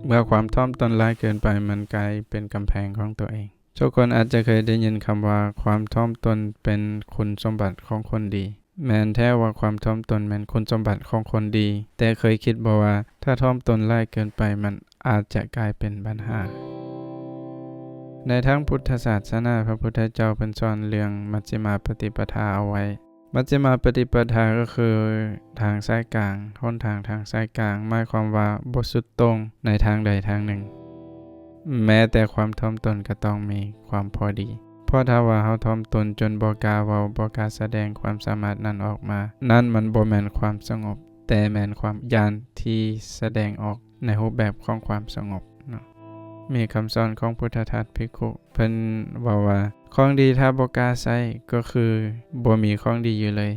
ເມື່ອຄວາມຖ່ອມຕົນຫຼາຍເກີນໄປ, ມັນກາຍເປັນກຳແພງຂອງຕົວເອງ. ທຸກຄົນອາດຈະເຄີຍໄດ້ຍິນຄຳວ່າ ຄວາມຖ່ອມຕົນເປັນຄຸນສົມບັດຂອງຄົນດີ. ແມ່ນແທ້ວ່າຄວາມຖ່ອມຕົນແມ່ນຄຸນສົມບັດຂອງຄົນດີ, ແຕ່ເຄີຍຄິດບໍ່ວ່າ ຖ້າຖ່ອມຕົນຫຼາຍເກີນໄປ, ມັນອາດຈະກາຍເປັນບັນຫາ? ໃນທາງພຸດທະສາສະໜາ, ພະພຸດທະເຈົ້າເພິ່ນສອນເລື່ອງມັດຊິມາປະຕິປະທາເອົາໄວ້. ມັດຊິມາປະຕິປະທາກໍຄືທາງສາຍກາງ, ຫົນທາງທາງສາຍກາງ, ໝາຍຄວາມວ່າບໍ່ສຸດໂຕ່ງໃນທາງໃດທາງໜຶ່ງ. ແມ້ແຕ່ຄວາມຖ່ອມຕົນກໍຕ້ອງມີຄວາມພໍດີ. ເພາະຖ້າວ່າເຮົາຖ່ອມຕົນຈົນບໍ່ກ້າເວົ້າ, ບໍ່ກ້າສະແດງຄວາມສາມາດນັ້ນອອກມາ, ນັ້ນມັນບໍ່ແມ່ນຄວາມສະຫງົບ, ແຕ່ແມ່ນຄວາມຢ້ານທີ່ສະແດງອອກໃນຮູບແບບຂອງຄວາມສະຫງົບເນາະ. ມີຄຳສອນຂອງພຸດທະທາດພິກຂຸ ເພິ່ນເວົ້າວ່າ ຂອງດີຖ້າບໍ່ກ້າໃຊ້ ກໍຄືບໍ່ມີຂອງດີຢູ່ເລີຍ.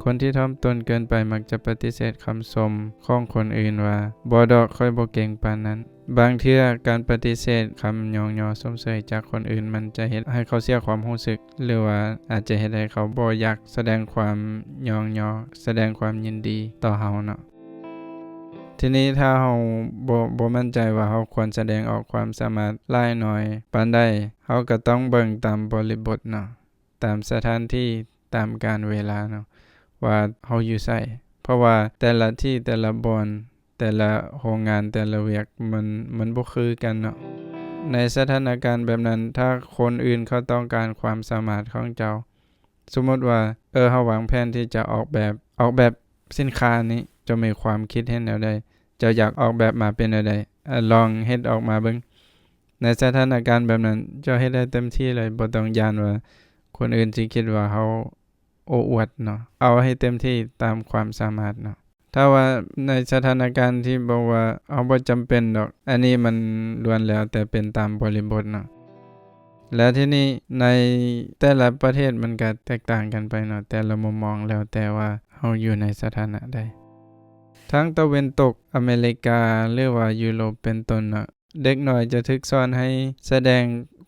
ຄົນທີ່ຖ່ອມຕົນເກີນໄປມັກຈະປະຕິເສດຄຳຊົມຂອງຄົນອື່ນວ່າ ບໍ່ດອກ, ຂ້ອຍບໍ່ເກັ່ງປານນັ້ນ. ບາງເທື່ອການປະຕິເສດຄຳຍ້ອງຍໍຊົມເຊີຍຈາກຄົນອື່ນ ມັນຈະເຮັດໃຫ້ເຂົາເສຍຄວາມຮູ້ສຶກ ຫຼືວ່າອາດຈະເຮັດໃຫ້ເຂົາບໍ່ຢາກສະແດງຄວາມຍ້ອງຍໍ, ສະແດງຄວາມຍິນດີຕໍ່ເຮົາເນາະ. ທີນີ້ຖ້າເຮົາບໍ່, ບໍ່ໝັ້ນໃຈວ່າເຮົາຄວນສະແດງອອກຄວາມສາມາດຫຼາຍໜ້ອຍປານໃດ, ເຮົາກໍຕ້ອງເບິ່ງຕາມບໍລິບົດເນາະ, ຕາມສະຖານທີ່, ຕາມການເວລາເນາະ ວ່າເຮົາຢູ່ໃສ. ເພາະວ່າແຕ່ລະທີ່, ແຕ່ລະບ່ອນ, ແຕ່ລະໂຮງງານ, ແຕ່ລະວຽກ ມັນ, ມັນບໍ່ຄືກັນເນາະ. ໃນສະຖານະການແບບນັ້ນ, ຖ້າຄົນອື່ນເຂົາຕ້ອງການຄວາມສາມາດຂອງເຈົ້າ, ສົມມຸດວ່າ ເອີ ເຮົາວາງແຜນທີ່ຈະອອກແບບ, ອອກແບບສິນຄ້ານີ້, ເຈົ້າມີຄວາມຄິດເຫັນແນວໃດ? ເຈົ້າຢາກອອກແບບມາເປັນແນວໃດ? ອາ, ລອງເຮັດອອກມາເບິ່ງ. ໃນສະຖານະການແບບນັ້ນ, ເຈົ້າເຮັດໃຫ້ເຕັມທີ່ເລີຍ, ບໍ່ຕ້ອງຢ້ານວ່າຄົນອື່ນຊິຄິດວ່າເຮົາໂອ້ອວດເນາະ. ເອົາໃຫ້ເຕັມທີ່ຕາມຄວາມສາມາດເນາະ. ຖ້າວ່າໃນສະຖານະການທີ່ບອກວ່າເຮົາບໍ່ຈຳເປັນດອກ, ອັນນີ້ມັນລ້ວນແລ້ວແຕ່ເປັນຕາມບໍລິບົດເນາະ. ແລະ ທີນີ້ໃນແຕ່ລະປະເທດມັນກະແຕກຕ່າງກັນໄປເນາະ, ແຕ່ລະມຸມມອງ ແລ້ວແຕ່ວ່າເຮົາຢູ່ໃນສະຖານະໃດ. ທາງຕາເວັນຕົກອາເມລິກາ ຫຼືວ່າຢູໂຣບເປັນຕົ້ນເນາະ, ເດັກນ້ອຍຈະຖືກສອນໃຫ້ສະແດງ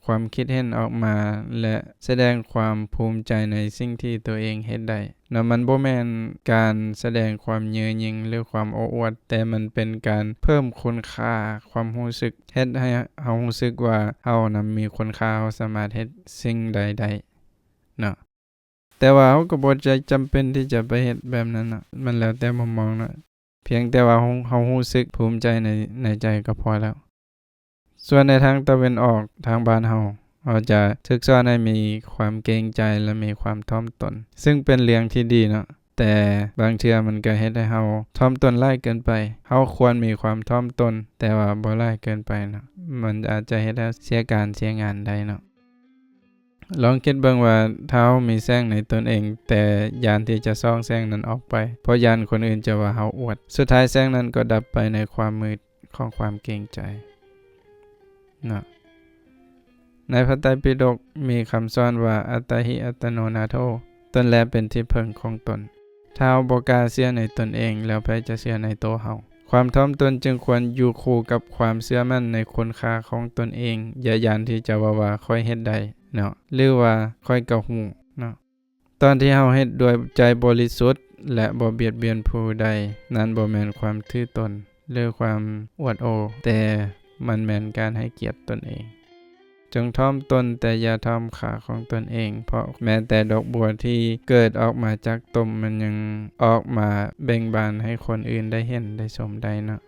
ຄວາມຄິດເຫັນອອກມາ ແລະ ສະແດງຄວາມພູມໃຈໃນສິ່ງທີ່ຕົວເອງເຮັດໄດ້ເນາະ. ມັນບໍ່ແມ່ນການສະແດງຄວາມເຍີ້ອຍິງ ຫຼື ຄວາມໂອ້ອວດ, ແຕ່ມັນເປັນການເພີ່ມຄຸນຄ່າຄວາມຮູ້ສຶກ, ເຮັດໃຫ້ເຮົາຮູ້ສຶກວ່າເຮົານຳມີຄຸນຄ່າ, ເຮົາສາມາດເຮັດສິ່ງໃດໄດ້ເນາະ. ແຕ່ວ່າເຮົາກໍບໍ່ໄດ້ຈຳເປັນທີ່ຈະໄປເຮັດແບບນັ້ນເນາະ, ມັນແລ້ວແຕ່ມຸມມອງເນາະ. ພຽງແຕ່ວ່າເຮົາ, ເຮົາຮູ້ສຶກພູມໃຈໃນ, ໃນໃຈກໍພໍແລ້ວ. ສ່ວນໃນທາງຕາເວັນອອກ, ທາງບ້ານເຮົາ, ເຮົາຈະຖືກສອນໃຫ້ມີຄວາມເກງໃຈ ແລະ ມີຄວາມຖ່ອມຕົນ, ຊຶ່ງເປັນເລື່ອງທີ່ດີເນາະ. ແຕ່ບາງເທື່ອມັນກໍເຮັດໃຫ້ເຮົາຖ່ອມຕົນຫຼາຍເກີນໄປ. ເຮົາຄວນມີຄວາມຖ່ອມຕົນ, ແຕ່ວ່າບໍ່ຫຼາຍເກີນໄປເນາະ. ມັນອາດຈະເຮັດໃຫ້ເຮົາເສຍການເສຍງານໄດ້ເນາະ. ລອງຄິດເບິ່ງວ່າ ຖ້າເຮົາມີແສງໃນຕົນເອງ, ແຕ່ຢ້ານທີ່ຈະສ່ອງແສງນັ້ນອອກໄປ, ເພາະຢ້ານຄົນອື່ນຈະວ່າເຮົາອວດ. ສຸດທ້າຍແສງນັ້ນກໍດັບໄປໃນຄວາມມືດຂອງຄວາມເກງໃຈເນາະ. ໃນພະໄຕປິດົກມີຄຳສອນວ່າ ອັດຕະຫິອັດຕະໂນນາໂທ, ຕົນແລເປັນທີ່ເພິ່ງຂອງຕົນ. ຖ້າເຮົາບໍ່ກ້າເຊື່ອໃນຕົນເອງ, ແລ້ວໃຜຈະເຊື່ອໃນໂຕເຮົາ? ຄວາມຖ່ອມຕົນຈຶ່ງຄວນຢູ່ຄູ່ກັບຄວາມເຊື່ອໝັ້ນໃນຄຸນຄ່າຂອງຕົນເອງ. ຢ່າຢ້ານທີ່ຈະເວົ້າວ່າ ຂ້ອຍເຮັດໄດ້ເນາະ ຫຼືວ່າ ຂ້ອຍກໍຮູ້ເນາະ. ຕອນທີ່ເຮົາເຮັດດ້ວຍໃຈບໍລິສຸດ ແລະ ບໍ່ບຽດບຽນຜູ້ໃດ, ນັ້ນບໍ່ແມ່ນຄວາມຖືຕົນ ຫຼື ຄວາມອວດໂອ້, ແຕ່ມັນແມ່ນການໃຫ້ກຽດຕົນເອງ. ຈົ່ງຖ່ອມຕົນ, ແຕ່ຢ່າຖ່ອມຄ່າຂອງຕົນເອງ, ເພາະແມ້ແຕ່ດອກບົວທີ່ເກີດອອກມາຈາກຕົມ, ມັນຍັງອອກມາເບັ່ງບານໃຫ້ຄົນອື່ນໄດ້ເຫັນໄດ້ຊົມໄດ້ເນາະ.